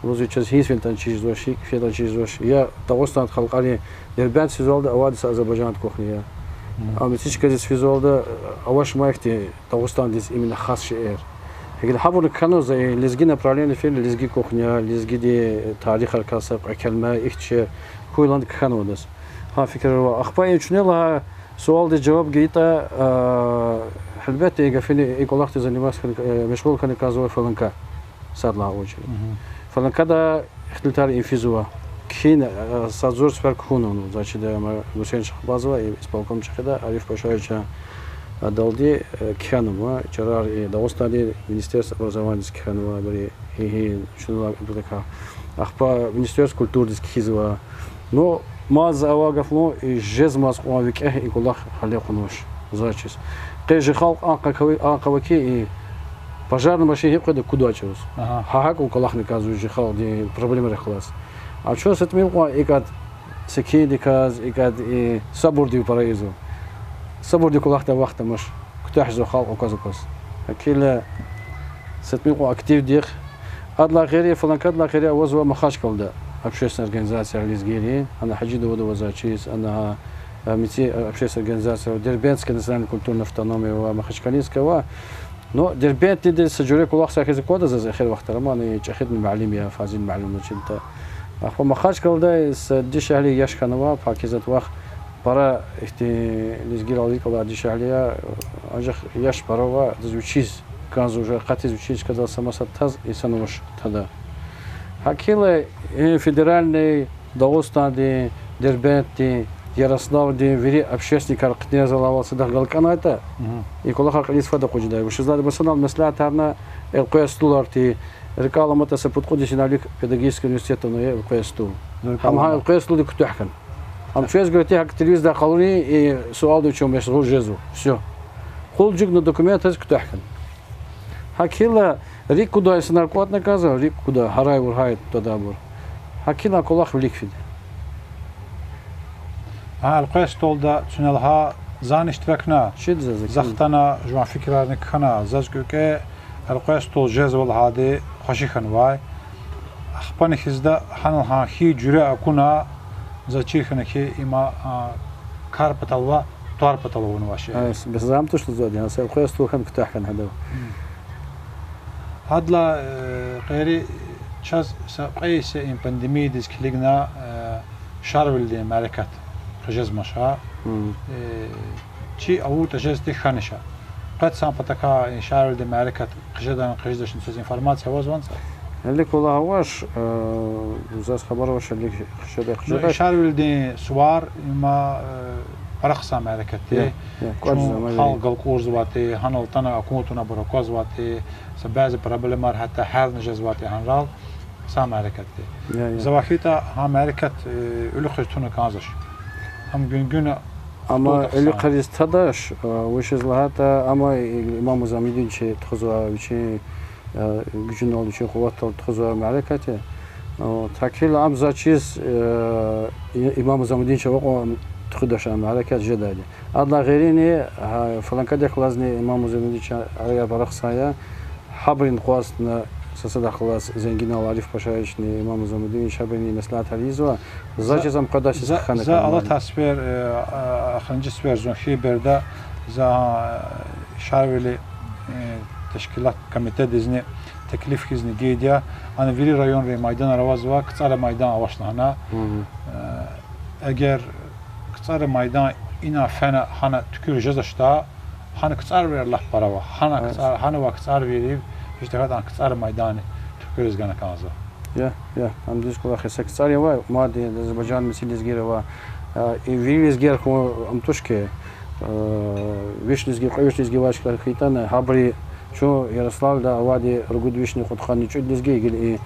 лугьузва чаз гьиниз фейитӀани чизвач, гьикӀ фейитӀани чизвач, я Дагъустандин халкьарин, Дербент физвалда авайди са азербайжан кухня я. Ам эцигиз физвалда авач ма ихьтин Дагъустандиз именно хас шейэр. ГьикӀ гьабурни кхьенва за и лезги направление фейила, лезги кухня, лезгидин тарихрикай са кьве келима, ихьтин шейэр хьуй лагьана кхьенва адаз. Гьа фикирар ава. Ахпа и чуьне лагьай суалдиз жаваб гайитӀа, гьелбетда, и гафуни, и кӀвалахдиз заниматься хьана, мешгъул хьана кӀанзавай ФЛНК, сад лагьай очередь. ФЛНК-да ихтилатар им физва. Кхьин, сад-зур сефер кхьунва, значит, ама Гуьсейн Шахбазова, и исполком чӀехида, Ариф Пашаевичан адалди кхьенва, чарар и Дагъустандин Министерство образованиядиз кхьенва, абуру гьи-гьи чуьнуьлай ибурукай. Ахпа Министерство культурадиз кхьизва. Ну, мад за авай гаф лугьун, и жезмай кьван викӀегь и кӀвалах гьале кьунвач заз чиз. Къе чи халкь а къа-, а къав ава хьи, и пожарный машин гьикӀ къведа кудай чӀавуз. Гьа гьакӀ кӀвалахни кӀанзава чи халкьдин проблемайрихъ галаз. А чун са тӀимил кьван икӀ секиндиказ, икӀ и сабурдив пара ийизва. Сабурдив кӀвалахдай вахт амач. Куьтягь жезва халкь акваз-акваз. Гьакӏ хьайила са тӀимил кьван активдихъ. Адалай гъейри, ФЛНК-далай гъейри авазва Махачкъалада общественная организация лезгийрин, ана Гьажи Давудова заз чиз, ана, э, мици, э, общественная организация, Дербентская национальная культурная автономия ва Махачкалинская ва. Ну, Дербентдиз са жуьре кӀвалахзавай хьиз аквада заз эхир вахтара, ам ана чӀехидин муаллим я, Фазил муаллим, значит, да. Ахпа Махачкъалада са дишегьли яш хьанва, Пакизат вах, пара ихьтин лезгийрал рикӀ алай дишегьли я, анжах яш пара ава, адаз вичиз кӀанзава, уже акъатиз вичин чкадал са маса таз инсан авач тада. Гьакӏ хьайила, э, федеральный Дагъустандин, Дербентдин, Ярославдин вири общественникар хъуьтуьнзавайвал садахъ галкӀанайтӀа, и кӀвалахар кьилиз фад акъуддай. Вучиз лагьайтӀа масанал меслятарна элкъвей столар тир, рикӀел аламатӀа са пуд-кьуд йисалай вилик педагогический университетда авай элкъвей стол. Гьам гьа элкъвей столдик куьтягь хьана. Ам чвез гуьре тир, гьакӀ телевизордай къалурин и суалдив чун машгъул жезва. Всё. Къул чӀугуна документриз куьтягь хьана. Гьакӏ хьайила рикӀ кудай инсанар кӀватӀна кӀанзава, рикӀ кудай, гьарай-вургьай твадайбур. Гьакӏ хьайила кӀвалах вилик фида. Гьа элкъвей столда цуьнел гьа зани иштиракна, чида заз, заз хтана, жуван фикирарни кхьена, заз кӀвекӀве элкъвей стол жезва лагьайди хвеши хьанвай. Ахпани хьизда гьанал гьа хьи жуьре акуна, заз чир хьана хьи, има, а, кар патал ваъ, тӀвар патал авунвай шей. Бес зам туш лугьузвайди, гьа са элкъвей стол хьана куьтягь хьана гьадав. Гьадалай, э, гъейри чаз са кьве йиса и пандемиядиз килигна, э, Шарвилидин мярекат хъижезмаша. Э, чи авуртӀа жезди хьанаша. Къе хьан патахъай и Шарвилидин мярекат хъижедан, хъижедачни, чаз информация авазва ванцӀа? Вилик валлагь авач, э, заз хабар авач, вилик хъижеда, хъижеда. Ну, и Шарвилидин сувар има, э, пара хъсан мярекат тир. Чун халкь галкӀурзавайди, гьанал атана акун тавунвайбур аквазвайди, са бязи проблемаяр гьатта гьялни жезвайди гьанрал, хъсан мярекат тир. За вахита гьа мярекат, э, уьлуьхъиз туна кӀанзавач. Ам гуьнгуьна амма уьлуьхъиз тадач, э, вучиз лагьайтӀа ам Имам Музамидин чи тухузвай вичин, э, гуьжуьнал, вичин къуватдал тухузвай мярекат я. Гьакӏ хьайила ам заз чиз, э, Имам Музамидин чи авай кьван тухудач а мярекат жедайди. Адалай гъейрини, гьа, ФЛНК-дихъ галазни Имам Музамидин чи араяр пара хъсан я. Гьабурун къвазни са-садахъ галаз Зенгинал Ариф Пашаевични Имам Музамидинович, гьабуру меслятар ийизва. Заз чиз ам къведач, за, хъхьана за кӀанзава. Алатай сефер, э, а, ахиримжи сефер зун хьайи береда за, э, Шарвили, э, тешкилат комитедизни теклиф хьизни гайиди я, ана вири районрин майданар авазва, КцӀара майдан авач лагьана. Э, эгер КцӀара майдан ина фена гьана туькӀуьр жезвачтӀа, гьана КцӀарвийрал лап пара ава, гьана КцӀар-, гьана авай КцӀарвийрив гьич тахьайтӀа КцӀара майдандин туькӀуьриз гана кӀанзава. Я, я, ам дуьз кӀвалах я, са КцӀар авай, мад Азербайжан мисал лезгийри ава. А, и вири лезгияр хьун ам туш хьи, а, виш лезги, кьве виш лезги авай чкадал хьайитӀани, гьабуру чун Ярославльда авайди ругуд вишни кьудкъанни кӀуьд лезги, гила и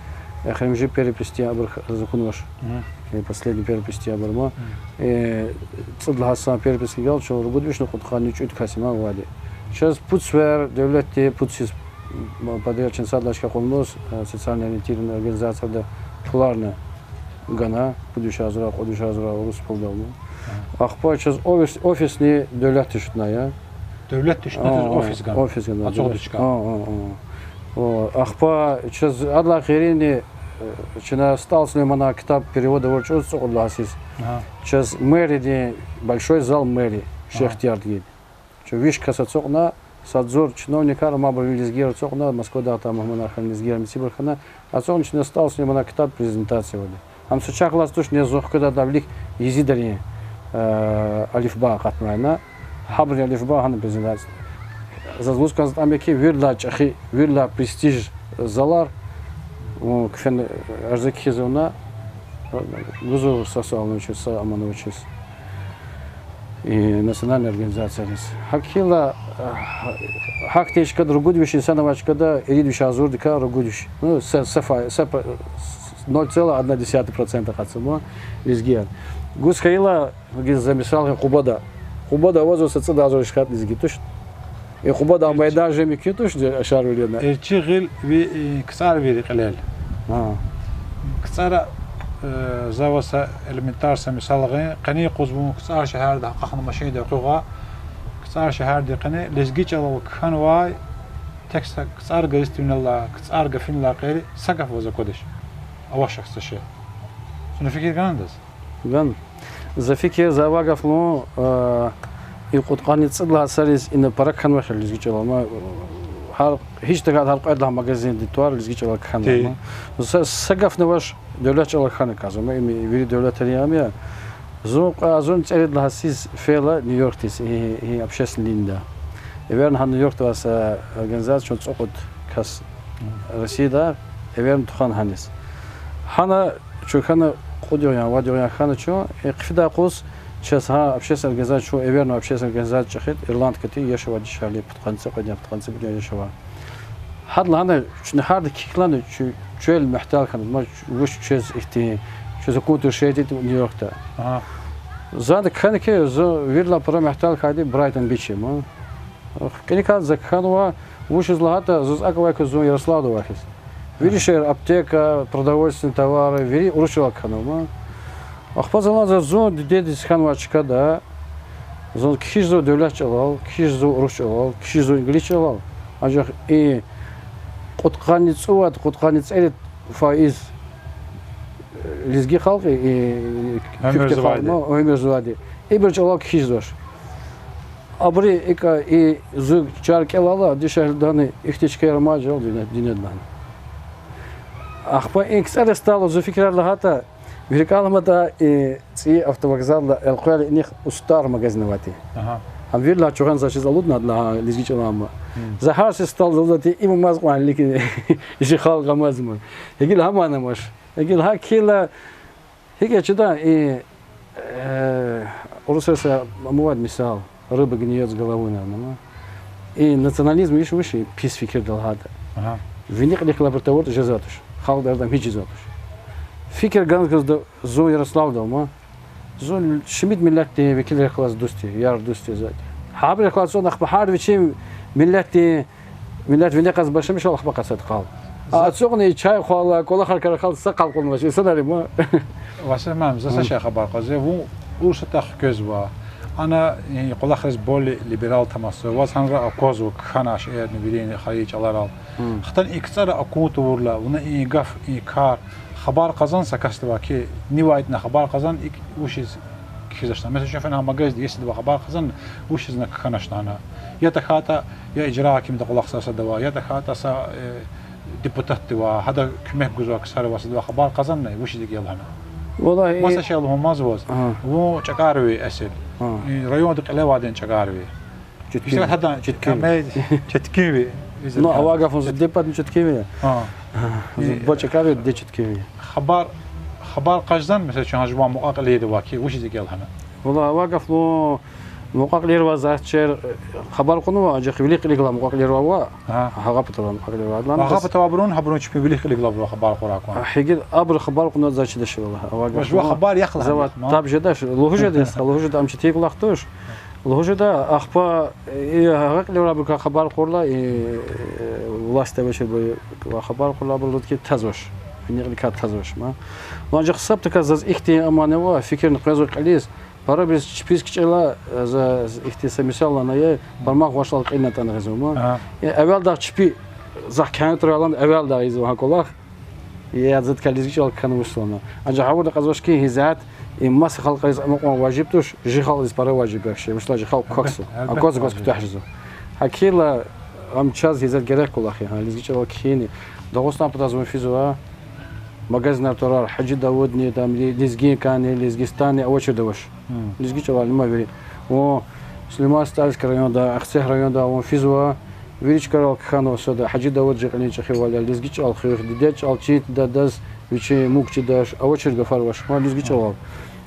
эхиримжи переписьди абур х-, заз акунвач. Мгм. И последний переписьди абур ма. Мгм. Э, цӀуд лагьай сан перепись хьайила чун ругуд вишни кьудкъанни кӀуьд кас я ма авайди. Чаз пуд сефер девлетди пуд йис, м, подрядчикни сад лагьай чка кьунмаз, э, социально ориентированный организацияда пуларни гана, пуд вишерзавай, кьуд вишерзавай урус пулдални. Ага. Ахпа чаз офис, офисни девлет туширна я. Девлет туширна, а, офис гана. Офис гана, ацукьдай чка. А, а, а. О, ахпа чаз адалай гъейри, э, чна СтӀал Сулейманан ктаб перевод авур чӀавуз цӀукьуд лагьай йис. Ага. Чаз мэрияди, большой зал мэрии, ага, Шихтиярдин. Чун виш кас ацукьна, сад зур чиновникар, амма абур вири лезгияр ацукьна, Москвадай атай мугьманар хьана, лезгияр мецибур хьана, ацукьна чна СтӀал Сулейманан ктаб презентация авурди. Ам са чахъ галаз туш, ни зун хкведайдалай вилик езидрин, э, алифба акъатнавай на. Гьабурун алифба гьана презентация. Заз лугьуз кӀанзатӀа ам я хьи, виридалай чӀехи, виридалай престиж залар, у, кфен арза кхьизва на, гузва са суални вичиз, са амани вичиз. И национальный организацияриз. ГьакӀ хьайила, гьахьтин чкада, ругуд виш инсан авай чкада, ирид вишерзавайдикай ругуд виш. Ну, са, са фа-, са п-, ноль целых одна десятая процента акъатзава ма лезгияр. Гуз хьайила, гила за мисал гъин, Къубада. Къубада авазва са цӀуд агъзур иштиракчи лезги туш. И Къубада майдан жемик туш, ашар вилина. ЭрчӀи гъил ви, и, КцӀар вири кьилел. А. КцӀара, э, за ваз са элементар са мисал гъин, къенин юкъуз вун КцӀар шегьерда гьахьна машинда экъуьгъ, КцӀар шегьердин къене лезги чӀалал кхьенвай, тек са КцӀар газетдин винелай, КцӀар гафунилай гъейри, са гаф ваз аквадач. Авачир са шей. Чна фикир гана адаз. Гана. За фикир, за авай гаф лугьун, а, и кьудкъанни цӀуд лагьай йисариз ина пара кхьенвай хьи лезги чӀалал ма, гьар, гьич тахьайтӀа гьар кьвед лагьай магазиндин тӀвар лезги чӀалал кхьенвай ма. Са, са гафни авач, девлет чӀалал хьана кӀанзава ма, им вири девлетрин ам я. Зун кьве агъзурни цӀерид лагьай йисуз фейила Нью-Йоркдиз, и, и общественный линияда. Эверна гьа Нью-Йоркда авай са организация, чун цӀукьуд кас Россияда, эверна тухвана гьаниз. Гьана чун хьана кьуд югъ ян, вад югъ ян хьана чун, э, хъфидай юкъуз чаз гьа общественный организация, чун эвернавай общественный организация чӀехида, ирландка тир, яшавайди шагьарли, пудкъанни цӀикьвед ян, пудкъанни цӀибур ян яшавай. Гьада лагьана, чна гьарда кхьихь лагьана, чу-, чуьл мягьтел хьана, ма чу-, вуч чуьз ихьтин, чуьз акун тур шей тир Нью-Йоркда. Ага. Зани кхьена хьи, зун виридалай пара мягьтел хьайиди Брайтон-Бич я ма. КӀаникай за кхьенва, вучиз лагьайтӀа заз акӀ авай хьи зун Ярославда авай хьиз. Вири шейэр, аптека, продовольственный товары, вири урус чӀалал кхьенва ма. Ахпа залан за зун дидедиз хьанвай чкада, зун кхьиз жезва девлет чӀалал, кхьиз жезва урус чӀалал, кхьиз жезва инглис чӀалал. Анжах и кьудкъанни цӀувад, кьудкъанни цӀерид фаиз лезги халкь, и куьхтин халкь ма, уьмуьрзавайди, ибур чӀалал кхьиз жезвач. Абуру икӀ, и зун чар кӀелайла, дишегьлидани ихьтин чкаяр амай жал дуьне-, дуьньядилай. Ахпа и КцӀариз тӀал зун фикирар лагьайтӀа, вири кӀвале аматӀа, и ЦӀийи автовокзалда элкъвейла инихъ Устар магазин авайди. Ага. Гьам виридалай чуьгъен, заз чиз алудна адалай лезги чӀалан ма. За гьар са стӀалда лугьузвайди, им амаз кьван вилик жи халкь амазма. Гила гьамни амач. Гила гьакӀ хьайила, гьикӀ я чида, и, э, урусри са ам авайди мисал, рыба гниёт с головы, наверное, ма. И национализм вич, вуч я, пис фикирдал гьада. Ага. Вини кьилихъ галайбур тавуртӀа жезвайди туш. Халкьдин арадал гьич жезвайди туш. Фикир гана кӀанзава зун Ярославдал ма. Зун шумуд миллетдин векилрихъ галаз дуст я, яр-дуст я заз. Гьабурухъ галаз зун ахпа гьар вичин миллетдин, миллет вине кьаз башламишайла ахпа къацад къал. Ацукьна чай хъвайла, кӀвалахар кӀвалахайла са къал кьунвач инсанар ма. Василь Мамедович, за са шей хабар кьазва, вун Урусатда хквезва. Ана и кӀвалахриз более либерал тамашзава, ваз гьанра аквазва кхьена шейэрни, вирини, хайи чӀаларал. Хтана и КцӀара акун тавурла, вуна и гаф, и кар хабар кьазва са касдивай хьи, нивайтӀани хабар кьазва, икӀ вучиз кхьизвачтӀа. Месела, чун фена гьа магазинда, исятда ва хабар кьазва, вучиз ина кхьеначтӀа ана. Я тахьайтӀа, я ижра гьакимда кӀвалахзавай садавай, я тахьайтӀа са, э, депутатдивай, гьада куьмек гузвай ксаривай садавай хабар кьазва, вучиз икӀ я лагьана. Валлагь, маса шей лугьун амаз ваз. Ага. Вун чӀакарви эсил. Ага. И районда кьиле авайди чӀакарви. Четкин. Гьада четкин. Ам четкинви. Ну, авай гафунза депатни четкинви. Ага. Зун ба чӀакави дидед читкеви. Хабар, хабар къачузвани, месела, чун гьа жуван мукьва-кьилийри ава хьи, вучиз икӀ я лагьана? Валлагь, авай гаф, вун мукьва-кьилийри ава, заз чир, хабар кьунва, анжах вилик-кьилик галай мукьва-кьилийри ава. Агьа. Гьа гьа паталай мукьва-кьилийри ава. Ва гьа патавайбурун, гьабурун чпин вилик-кьилик галай хабар кьурай кван. Гьа, гьигьи абуру хабар кьуна заз чидач валлагь, авай гаф. Ва жува хабар яхъ лагьана, зава ма? Таб жедач, лугьуз жеда, стха, лугьуз жеда, ам чи тийиз кӀвалах туш. Лугьуз жеда, ахпа, и гьакъ левра бука хабар кьурла, и, э, власть авачир буба хабар кьурла, абур лугьуз хьи тазвач. Виникьрикай тазвач, ма. Ну, анжах саб така заз ихьтин амани ава, фикирни къвезва кьилиз, парабуруз чпиз кичӀела, э, за ихьтин са мисал лагьана я, пармах ваш алкьинна тӀана гъизва, ма. Ага. Э, эвелдай чпи, захъ кӀан туралан эвелдай ийизва гьа кӀвалах. Я, за така лезги чӀалал кхьенвач лагьана. Анжах гъавурда кьазвач хьи, гьизат, и маса халкьариз амукьун важиб туш, жи халкьдиз пара важиб я хьи, вучиз лагьайтӀа жи халкь квахьзава. Гьелбетда, гьелбетда. Аквазва, гьелбетда. Гьакъила, ам чаз гьизат герек кӀвалах я, гьа, лезги чӀалал кхьин. Дагъустан патаз вун физва, магазинар турар, Гьажи Давудни, там, ле-, лезгинкани, Лезгистанни авачирди авач. Гьм. Лезги чӀалал нима вири. Вун Сулейман-Стальский районда, Ахцегь районда вун физва, вири чкайрал кхьенва сада, Гьажи Давуд жи кьилин чӀехивал я, лезги чӀал хуьх, дидед чӀал чид, дадаз вичин муг чидач, авачир гафар авач, ма, лезги чӀалал.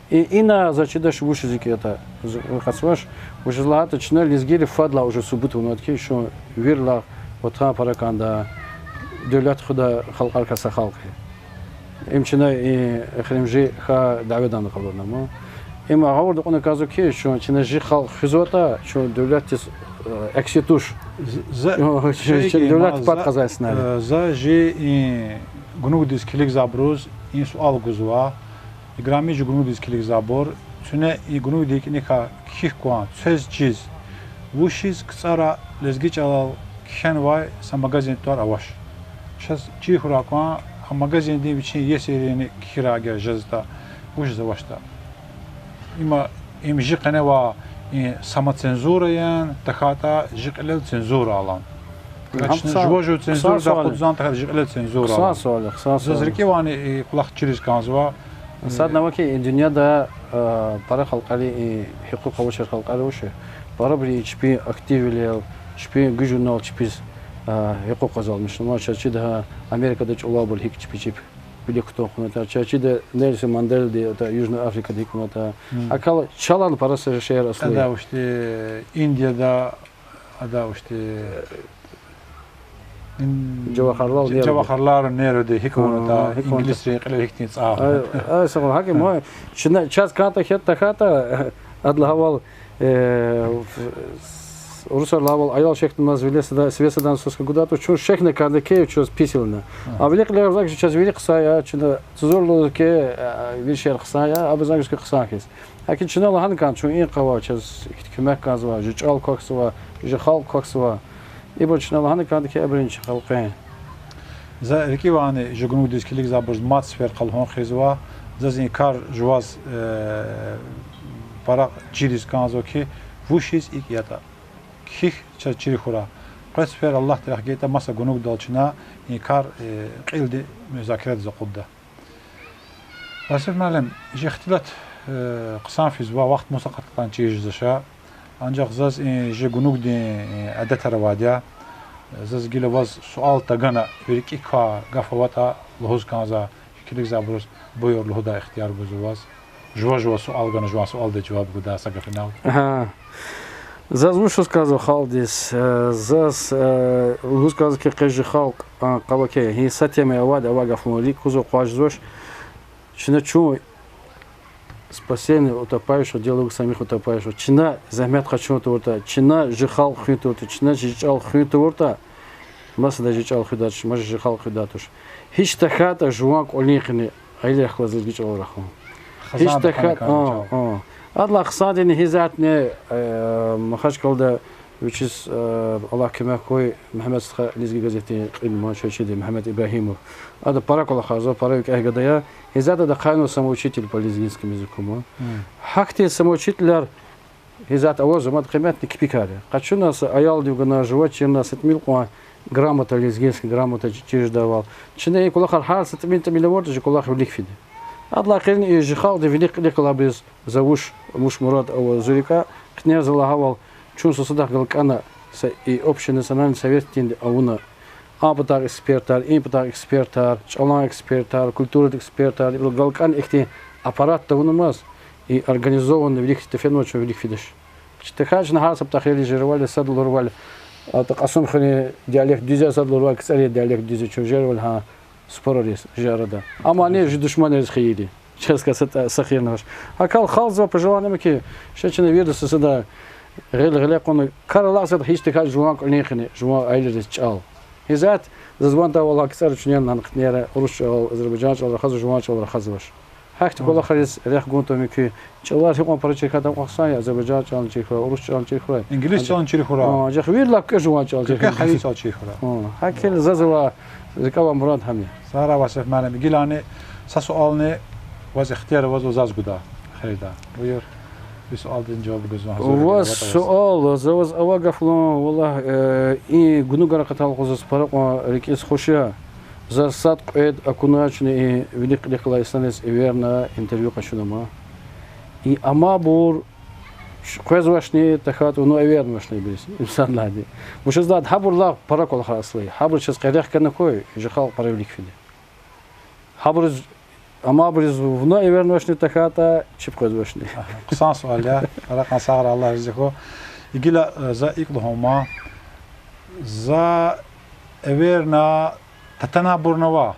И, ина заз чидач вучиз икӀ ятӀа, з-, къацвач, вучиз лагьайтӀа чна лезгийри фадлай уже субут авунвайди хьи, чун вирилай ватан пара кӀанда, девлет хуьда халкьарикай са халкь я. Им чна и эхиримжи хьа дяведан къалурна, ма. Им гъавурда кьуна кӀанзава хьи, чун, чна жи халкь хуьзватӀа, чун девлетдиз, э, акси туш. З-, за, чун, чун девлетдин пад къазанмишна. Э, за жи и гунугдиз килигзавайбуруз и суал гузва. Играми жи гунугдиз килигзавайбур, куьне и гунугдин кӀаникай кхьихь кван, квез чиз, вучиз КцӀара лезги чӀалал кхьенвай са магазин тӀвар авач? Чаз чир хьурай кван, а магазиндин вичин иесийрини кхьирай эгер жезватӀа, вучиз авачтӀа? Има, им жи къене авай и самоцензура яни, тахьайтӀа жи кьилел цензура алани? Гьам чна хъсан, жува жув хъсан цензурадин суал я. Акъудзавани, тахьайтӀа жи кьилел цензура алани? Хъсан суал я, хъсан суал я. Заз рикӀивайни и кӀвалах чириз кӀанзава. Садни ава хьи, и дуьньяда, а, пара халкьарин и гьикъукь авачир халкьар авачир. Парабуру и чпин активвилел, чпин гуьжунал чпиз, а, гьикъукь къазанмишна. Ма чаз чида гьа Америкада чӀулавбур гьикӀ чпи чеб вилик кутун кьунватӀа, чаз чида Нельсон Манделади ятӀа Южная Африкада гьикӀ кьунватӀа. Гьакала чалани пара са шейэр аслу я. Ада вучди Индияда, ада вучди, ин-, Жавагьарлал Неру. Жавагьарлал Неруди гьикӀ авунватӀа, гьикӀ авунватӀа, инглисрин кьилел гьихьтин цӀа. Ай, ай, са гьакӀ я, ма, чна, чаз кӀантӀа хьайитӀа, тахьайтӀа, ада лагьайвал, э, урусар лагьайвал, аял шехьнамаз виле сада-, сиве садан сус гудай туш, чун шехьна кӀанда хьи, чаз пис я лагьана. А вилик-кьилел зак чаз вири хъсан я, чна цузур лугьуз хьи, э, вири шейэр хъсан я, абур зак хъсан хьиз. ГьакӀ чна лагьана кӀанда, чун и къава, чаз ихьтин куьмек кӀанзава, жи чӀал квахьзава, жи халкь квахьзава. Ибур чна лагьана кӀанда хьи, абурун чи халкьдин. За рикӀивайни жи гунугдиз килигзавайбуруз мад сеферда лугьун хуьзва, заз и кар жуваз, э, пара чириз кӀанзава хьи, вучиз икӀ ятӀа. Кхьихь, чаз чир хьурай. Къвез сефер Аллагьди рехъ гайитӀа, маса гунугдал чна и кар, э, кьилди музакирадиз акъудда. Васиф муаллим, жи ихтилат, э, хъсан физва, вахт мус акъат хьайитӀани чир жезвач. Анжах заз и жи гунугдин, э, адетар авайди я. Заз гила ваз суал тагана, ви рикӀик квай гаф аватӀа, лугьуз кӀанзава, жи килигзавайбуруз буюр лугьудай ихтияр гузва ваз. Жува-жуваз суал гана, жуван суалдиз жаваб гуда, са гафунал. Агьа. Заз вуч лугьуз кӀанзава халкьдиз? Э, заз, э, лугьуз кӀанзава хьи, къе жи халкь, а, къава хьи, гьи са тема авайди, авай гаф вун рикӀ кузва, къваз жезвач. Чна чун спасение утопающего, дело рук самих утопающих. Чна зегьмет къачун тавуртӀа, чна жи халкь хуьн тавуртӀа, чна жи чӀал хуьн тавуртӀа, масада жи чӀал хуьдай туш, маса жи халкь хуьдай туш. Гьич тахьайтӀа жуван кӀвалин къене аялрихъ галаз лезги чӀалал рахун. Хизан тахьана кӀанзава. Гьич тахьайтӀа, а, а. Адалай хъсандини гьизатни, э, Махачкъалада вичиз, э, Аллагь куьмек хьуй, Мегьамед стха, Лезги газетдин кьил, ма, чаз чида, Мегьамед Ибрагьимов. Ада пара кӀвалахарзава, пара викӀегь гада я. Гьизат ада ахъайнава самоучитель по лезгинскому языку, ма. Гьахьтин самоучителар гьизат авазва, ма, къиметни кепекар я. Къачуна са аялдив гана, жува чирна са тӀимил кьван грамота, лезгинский грамота чи-, чир жедайвал. Чна и кӀвалахар гьар са тӀимил-тӀимил авуртӀа, жи кӀвалах вилик фида. Адалай къене и жи халкьдин вилик-кьилихъ галайбуруз за вуч, вуч мурад ава зи рикӀе, кьенерзава лагьайвал, чун сусадахъ галкӀана, са и общенациональный советдинди авуна, А патахъ экспертар, и патахъ экспертар, чӀалан экспертар, культурада экспертар, галкӀан ихьтин аппарат тавунмаз, и организованный вилик тефенва чун вилик фидач. Чи тахьайтӀа чна гьар са патахъ хьайила жезвайвал, сад лугьурвал, атӀа Кьасумхуьруьн диалект дуьз я, сад лугьурвал КцӀари диалект дуьз я, чун жезвайвал гьа спорар я жи арада. Амма ани жи душманриз хьайила. Чаз касат са хийир авач. ГьакӀ хьайила халкьзава пожелание ма хьи, ше чна вирида сада гъил гъиле кьуна, кар алакьзава гьич тахьайтӀа жуван кӀвалин къене, жуван аилайриз чӀал. Гьизат заз ван тавал КцӀара чуьнен ана хътнера урус чӀал, азербайжан чӀал рахазва, жуван чӀал рахазвач. Гьахьтин кӀвалахриз рехъ гун тавун мумкин. ЧӀалар гьикьван пара чир хьайитӀа квахьзава, азербайжан чӀални чир хьурай, урус чӀални чир хьурай. Инглис чӀални чир хьурай. Анжах виридалай куькӀвей жуван чӀал чир хьурай. КуькӀвей хайи чӀал чир хьурай. ГьакӀ хьайила заз ава, рикӀел ава мурад гьам я. Сагърай, Васиф муаллим, гилани са суални ваз ихтияр авазва заз гуда. Хирда. Буюр. И суалдин жаваб гуз ваз гьазур я. Ваз суал, за ваз ава гаф лугьун, валлагь, э, и гунугар акъатайла кьулухъ заз пара кьван рикӀиз хуш я. Заз сад-кьвед акуна чна и вилик-кьилик галай инсанриз эверна интервью къачуна ама. И амайбур къвезвачни тахьайтӀа вуна эвернавачни ибуруз, инсанралди. Вучиз лагьайтӀа гьабурулай пара кӀвалахар аслу я. Гьабуруз чаз къерех гана хьуй, жи халкь пара вилик фида. Гьабуруз, амайбуруз вуна эвернавачни тахьайтӀа чеб къвезвачни. Хъсан суал я. Пара кьван сагърай, Аллагь рази хьуй. Гила, э, за икӀ лугьун ама, за эверна татанайбурни ава,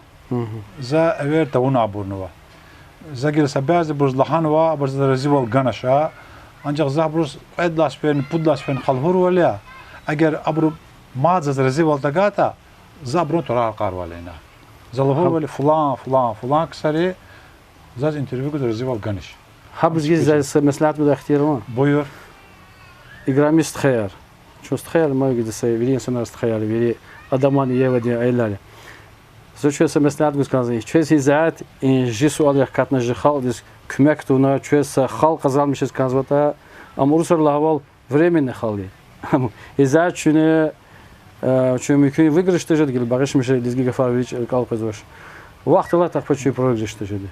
за эвер тавунайбурни ава. За гила са бязибуруз лагьанва, абур заз разивал ганач. Анжах за абуруз кьвед лагьай сеферни, пуд лагьай сеферни къалурвал я, эгер абуру мад заз разивал тагайтӀа, за абурун тӀварар кьарвал я ина. За лугьурвал я фулан, фулан, фулан ксари заз интервью гуз разивал ганач. Гьабуруз гила за са меслят гудай ихтияр ава? Буюр. Играми стхаяр. Чун стхаяр, мад гила са вири инсанар стхаяр, вири адамар, Евадин аялар. Зун чуьз са меслят гуз кӀанзава. Чуьз гьизат, и жи суалрихъ катна жи халкьдиз куьмек тавуна, чуьз са халкь къазанмишиз кӀанзаватӀа, ам урусри лагьайвал временный халкь я. Гьизат чуьне, э, чун муькуь выигрышда жеда гила, багъишмиша, лезги гафар вири рикӀел къвезвач. Вахт алатайла ахпа чун проигрышда жеда.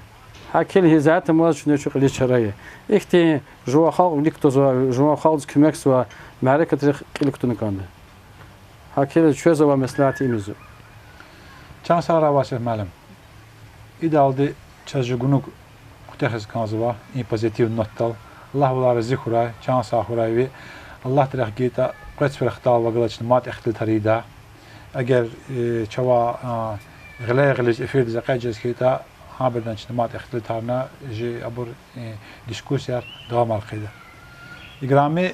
ГьакӀ хьайила гьизатамаз чуьне чун кьилиз чара я. Ихьтин жуван халкь вилик твазва, жуван халкьдиз куьмекзава мярекатрихъ кьил кутуна кӀанда. ГьакӀ хьайила чуьз авай меслят им я зун. Чан сагърай, Васиф муаллим. Идалди чаз жи гунуг къуьтягьиз кӀанзава и позитив нотдал. Аллагь валай рази хьурай, чан сагъ хьурай ви. Аллагьди рехъ гайитӀа, къвед сефер хтайла ваз галаз чна мад ихтилатар ийида. Эгер, э, чавай, а, гъиле-гъилиз эфирдиз экъечӀ жез хьайитӀа, гьабурукай чна мад ихтилатарна жи абур, э, дискуссияр давамар хъийида. Играми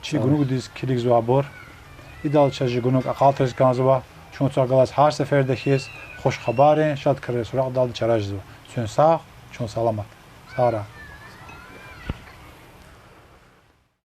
чи гунугдиз килигзавайбур, идал чаз жи гунуг акьалтӀариз кӀанзава. Чун цвехъ галаз гьар сеферда хьиз хуш хабаррин, шад крарин суракьдалди чара жезва. Чун сагъ, чун саламат. Сагърай.